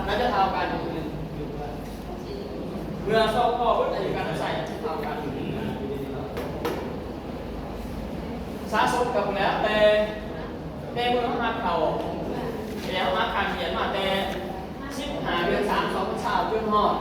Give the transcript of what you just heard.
ໜ້າຈະເທົ່າກັນ. ເມື່ອສອງຂໍ້ເບິດອາຍຸການນຳໃຊ້ເທົ່າກັນ ສະສົມກັນແລ້ວ ແຕ່ ແຕ່ເມື່ອເຮົາຮັບເຂົ້າ ແຕ່ເຮົາຮັບຄ່າຂຽນມາແຕ່ສິບຫ້າເດືອນສາມ ສອງພັນຊາວ ຈົນຮອດ